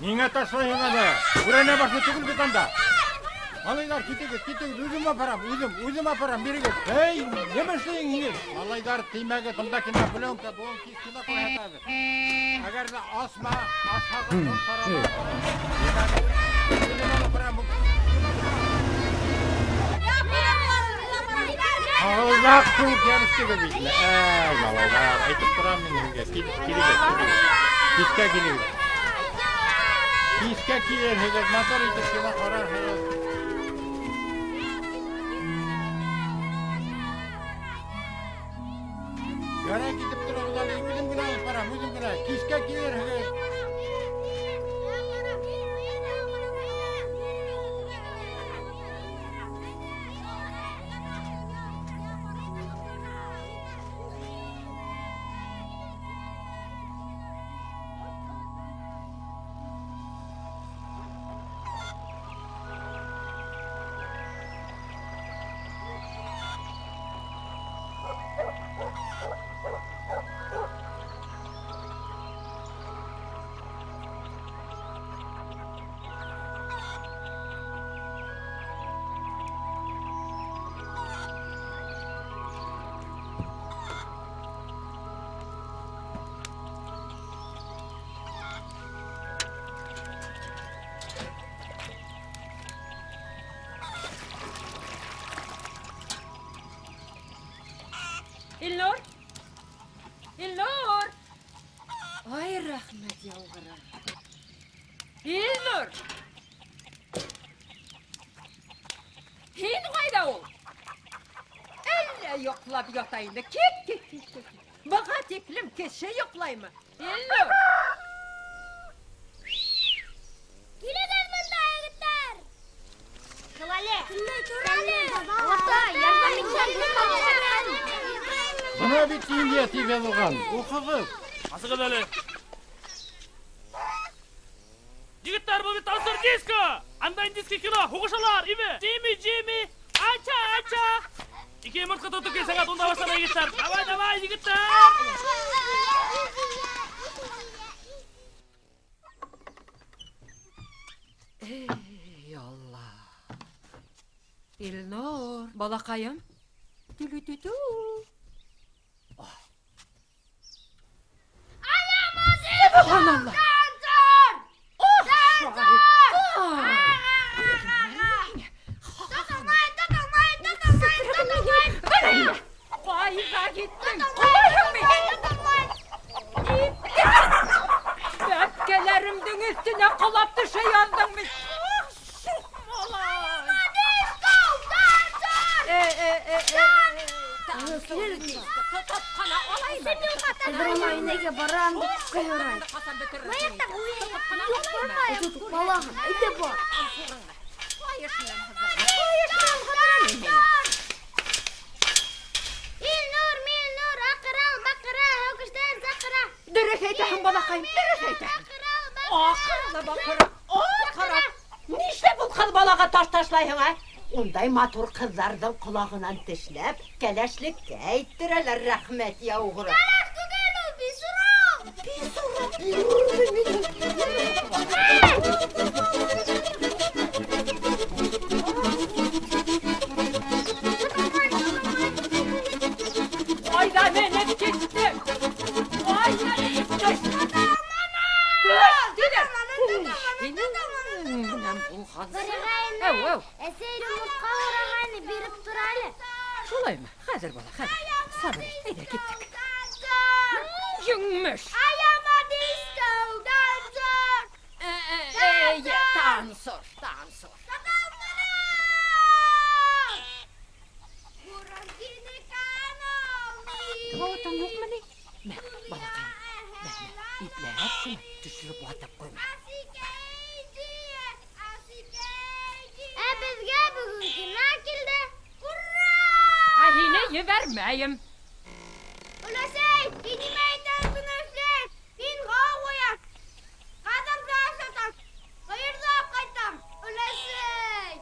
Ниңә ташлайһың аны? Бүрәнә башлы түгел бит анда. Малайлар, китегез, китегез, үзем апарам, үзем, үзем апарам, бирегез. Эй, нимә эшләйһең һин? Малайлар, тимәгез, монда кинопленка, бүген кич кино күрсәтәбез. Әгәр дә асма, асһагыз, шул сарана. Тимәгез, үзем алып барам. Озак куып ябыштыгыз бит. Әй, малайлар, әйтеп торам мин сезгә. Килегез, килегез. Кичкә килегез. Кичкә килерһегез, матур итеп кино карарһыгыз. Ярай китеп торыгыз әле, үзем генә алып барам, үзем генә. Кичкә килерһегез. Илнур! Илнур! Ай, рәхмәт яугыры. Илнур! Һин кайда ул? Әллә йоклап ята инде. Кит, кит, кит, кит. Быга тиклем кеше йоклаймы? Илнур! Килегез монда, егетләр! Шалале! Ата, ярдәм итсәң, Бына бит Индия дип язылган. Укыгыз. Асығыҙ әле. Егетләр, был бит танцор диско! Анда индийский кино, һуғышалар, име? Джимми, Джимми, ача, ача! Ике йомортҡа тотоп кил, сәғәт унда башлана, егетләр. Давай, давай, егетләр! Эй, Алла. Илнур, балаҡайым. Түлү-тү-тү. Сөбханалла. Ох, шайтан. Ҡайҙа киттең? Ҡалайһыңмы? Бәпкәләремдең өҫтөнә ҡолап төшә яҙҙың бит. Ах, шуҡ малай. Тотоп ҡына алаймы? Хәҙер инәгә барам, ҡайғырай. Юҡ, бармайым. Балаһың, әйҙә бар. Илнур, Милнур, аҡыра, баҡыра, һәүкештән саҡыра. Дөрөҫ әйтәһең, балаҡайым, дөрөҫ әйтәһең. Аҡыра ла баҡыра, аҡыра. Нишләп ул ҡыҙ балаға таш ташлайһың, ә? Ундай матур ҡыҙҙарҙың ҡолағынан тешләп, кәләшлеккә әйттерәләр, рәхмәт яуғыры. Кәләш түгел ул, бисурау. Ҡайҙа менеп киттең? Ҡайҙа менеп төштөң? Төш, тинем. Һинең булғансы. Әү, әү. Әсәй йомортҡа һорағайны, биреп тор әле. Шулаймы? Хәҙер, бала, хәҙер. Сабыр ит, әйҙә киттек. Еңмеш. I am a disco dancer. Эйе, танцор, танцор. Караватың юҡмы ни? Мә, балаҡайым, мә, мә, ипләп кенә төшөрөп ватып ҡуйма. Ә беҙгә бөгөн кино килде. Ура! Ә һине ебәрмәйем. Өләсәй, һин нимә әйтәһең, шуны эшләйем. Мин һыу ҡоям. Ҡаҙымды ашатам. Һыйырҙы алып ҡайтам. Өләсәй!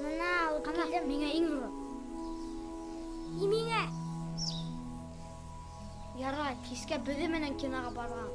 Мына алып килдем. Миңә иң ҙуры. И миңә. Ярай, кискә беҙҙең менән киноға барған.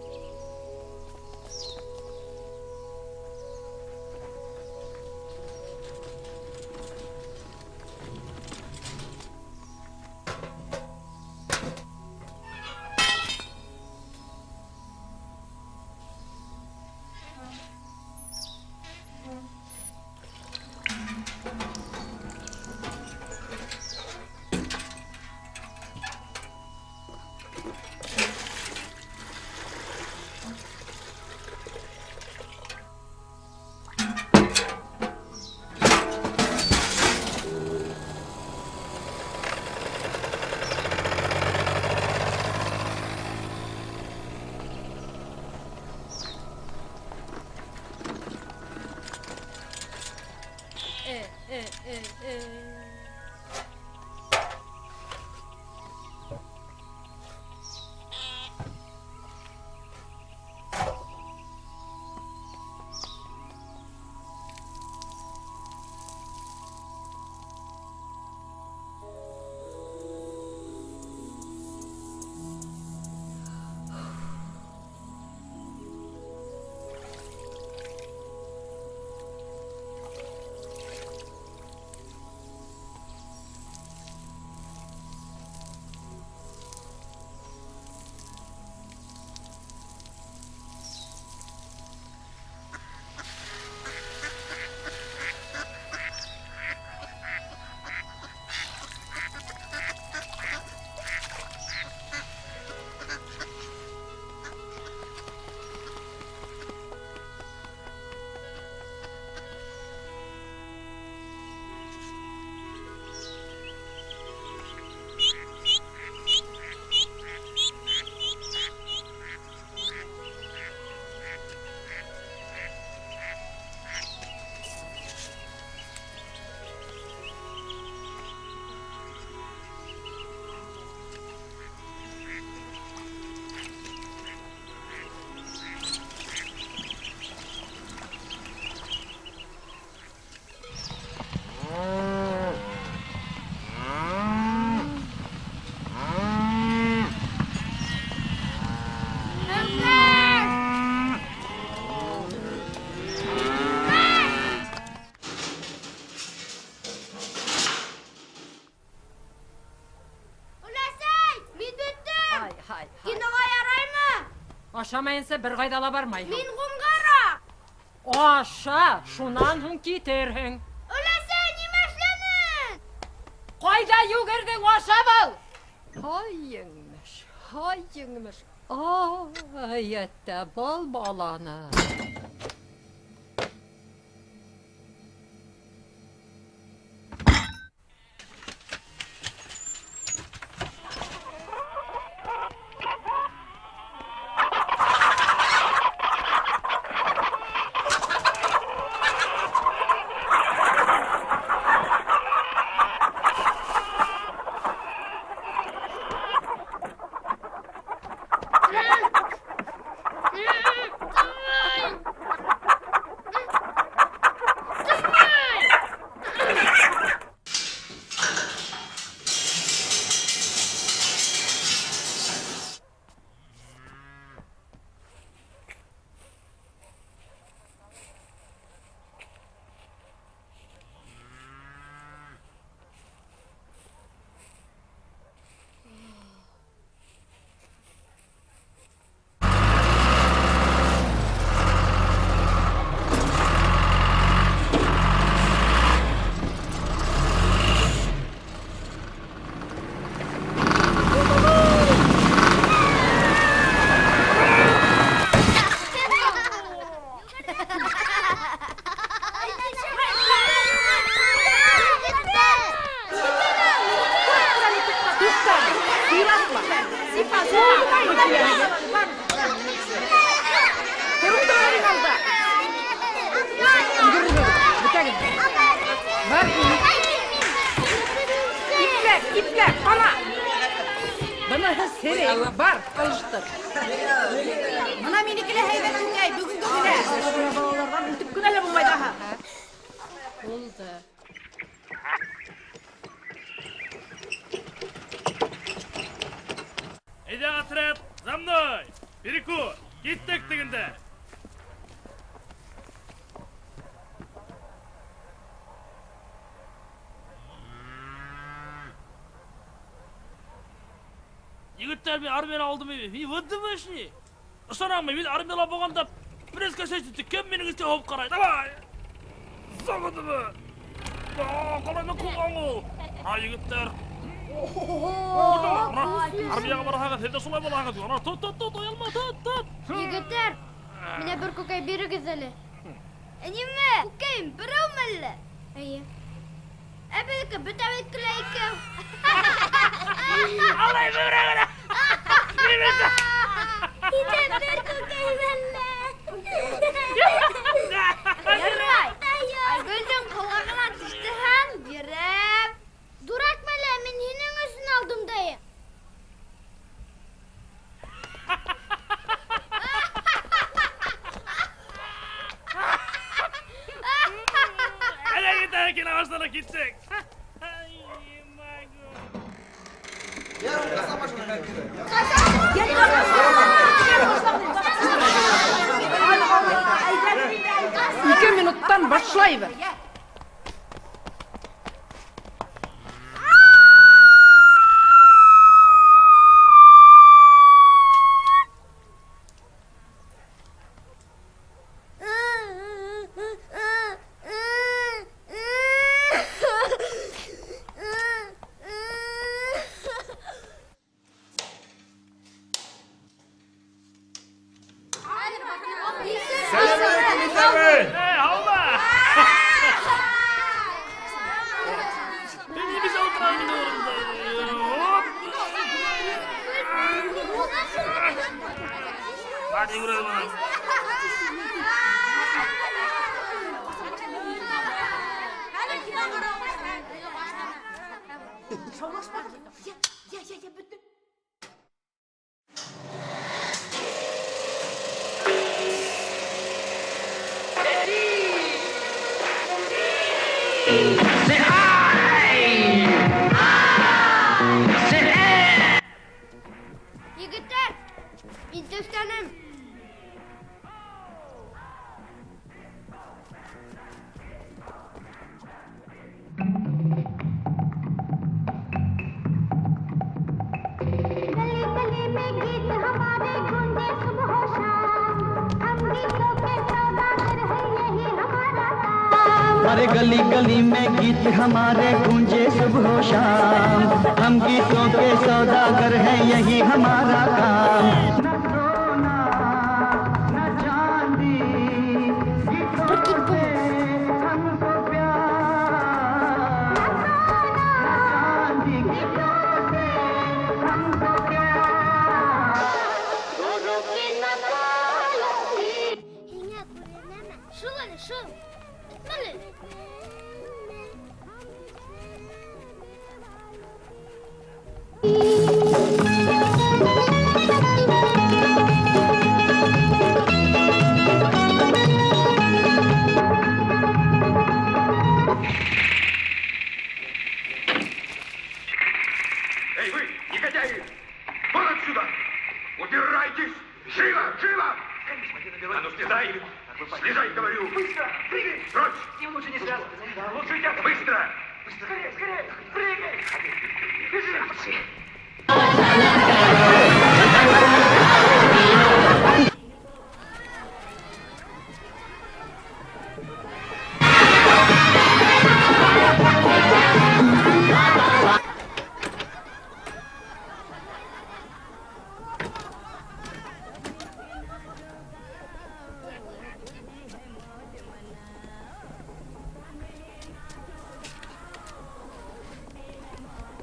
Ашамайынса бер ҡайҙа ла бармайһың. Мин ҡомғараҡ. Аша, шунан һуң китерһең. Өләсәй, нимә эшләнең? Ҡайҙа йүгерҙең, аша был! Һай еңмеш, һай еңмеш. Ай, әттә, был баланы. Ипләп, ипләп, ҡана. Быныһы серек, бар, алыштыр. Бына минеке лә һәйбәт күкәй, бөгөнгө генә. Балаларҙан үтеп кенә лә булмай даһа. Булды. Әйҙә, отряд, за мной! Перекур! Киттек тегендә! Егеттәр, мин армияны алдым, мин ВДВшник. Ышанамын, мин армияла булғанда пресска шеште, кем минең өҫтә һуғып ҡарай? Давай! Заводымы? Ҡалай ҡыуған ул? Ана, егеттәр. Күрҙеңме? Ана, армияға барһағыҙ, һеҙ ҙә шулай булаһығыҙ. Ана, тот, тот, тот, оялма, тот, тот. Егеттәр, миңә бер күкәй бирегеҙ әле. Нимә? Күкәйем берәүме әллә? Эйе. Ә беҙҙеке бөтәбеҙҙеке лә икәү. Алай берәү генә. Һинән бер күкәйем әллә? Ярай. Айгөлдөң ҡолағына төштөһәм, бирәм. Дурак мәлә, мин һинең өсөн алдым дайым. Әле китә, килә башланы, киттек. Ике минуттан башлайбыҙ. Эй, алма! Мин нимә ултырам инде урында? Оп! Бар, йүгерә бына. Егеттәр, мин төштәнем. अरे गली गली में गीत हमारे गूंजे सुबह शाम। हम गीतों के सौदागर हैं, यही हमारा काम। न सोना न चांदी, गीतों से हमको प्यार। न चांदी, गीतों से हमको प्यार। Һиңә күренәме? Шул әле, шул. Бөтмәле. Эй, вы, негодяи! Вон отсюда! Убирайтесь! Живо, живо! А ну, слезай! Слезай, говорю! Быстро! Прыгай! Прочь! С ним лучше не связываться. Лучше идти. Быстро! Скорее, скорее! Прыгай! Бежи!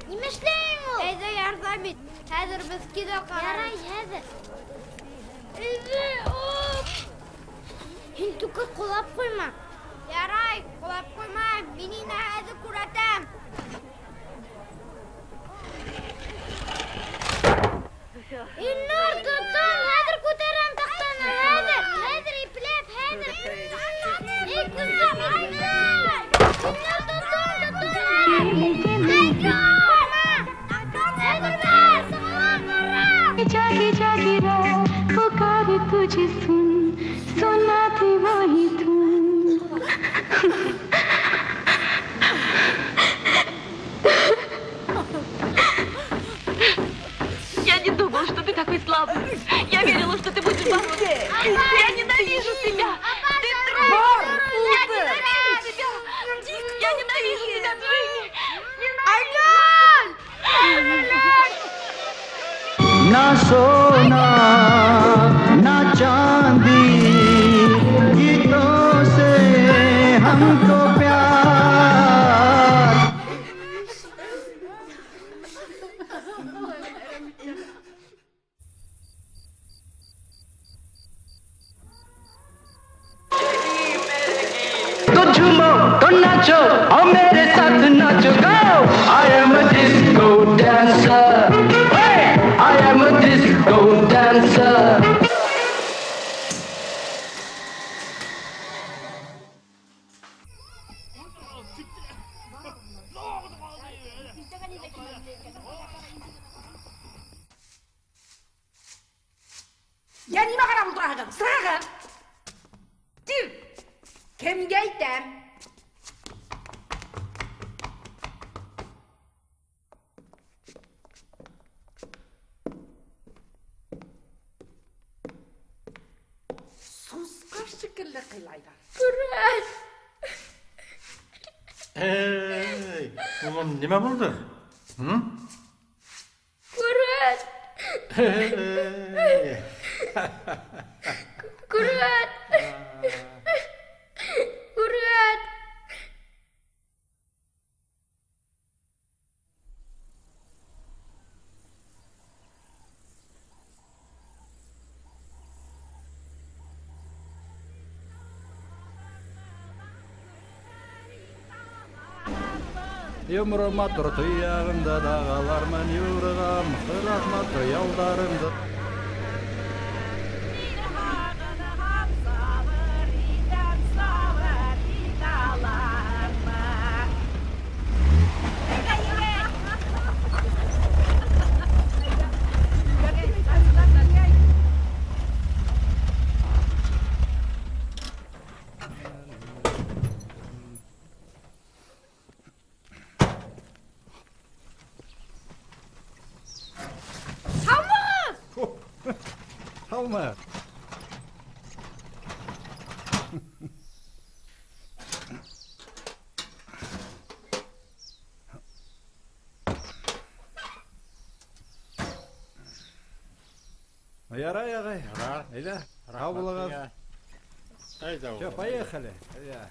Нимә эшләйең ул? Әйҙә, ярҙам ит. Хәҙер беҙ кино ҡарарбыҙ. Ярай, хәҙер. Әйҙә, оп. Һин түгел, ҡолап ҡуйма. Ярай, ҡолап ҡуймайым. Мин һине хәҙер күрһәтәм. Илнур, тотон, хәҙер күтәрәм таҡтаны, хәҙер, хәҙер ипләп, хәҙер. Эй, күҙем, Илнур! Илнур, тотон, тотон, хәҙер. Хәҙер бер, сығалап барам. जागी जागी रात पुकार तुझे सुन, सुना थी वही धुन। Я не думал, что ты такой слабый. Я верила, что ты будешь бороться. Я ненавижу тебя. Ты трус. Я ненавижу тебя. Дик, я ненавижу тебя, Джимми. Ненавижу. ना सोना ना चांदी, गीतों से हमको प्यार। तो झूमो तो नाचो और मेरे साथ नाचो, go. I am a disco dancer. Hey! I am a disco dancer. Я нимә ҡарап ултыраһығыҙ? Сығығыҙ! Тиҙ! Кемгә әйтәм? Сусҡа шикелле ҡыйлайҙар. Эй, улым, нимә булды? Күрәт, Эй, күрәт. Күрәт. Йомро матур тояғымды дағалармын юрғам, рәхмәт ялдарымды. Һағынам, сабыр итәм, сабыр итә аламмы? Әйҙә, егет! Һаумыһығыҙ! Һаумы. Ну, ярай, ағай. Ярар. Әйҙә, һау булығыҙ. Әйҙә, Все, поехали. Әйҙә.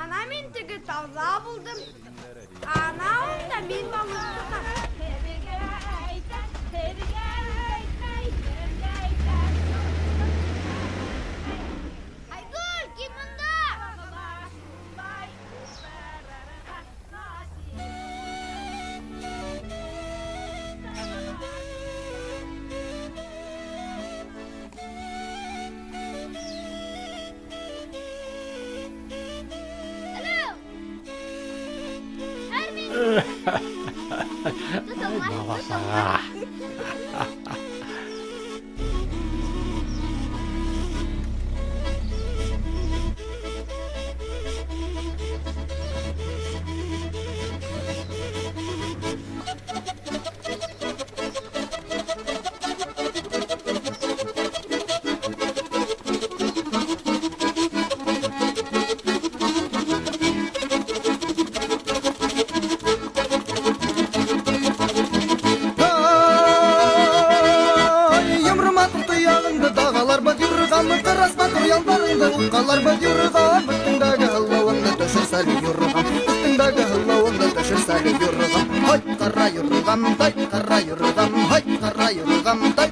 Ана мин теге тауҙа булдым. Ана унда мин балыҡ тотам. Айгөл, кил бында! Алло! Һәр мин. Тот алмай, тот алмай. Ай, йомро матур тояғыңды дағалар баҙ юрғам, ҡырас матур ялдарыңды уҡалар баҙ юрғам, өҫтөңдәге һылыуыңды төшөрсәле юрғам, өҫтөңдәге һылыуыңды төшөрсәле юрғам, һайт ҡара юрғам, тай ҡара юрғам, һайт ҡара юрғам, тай.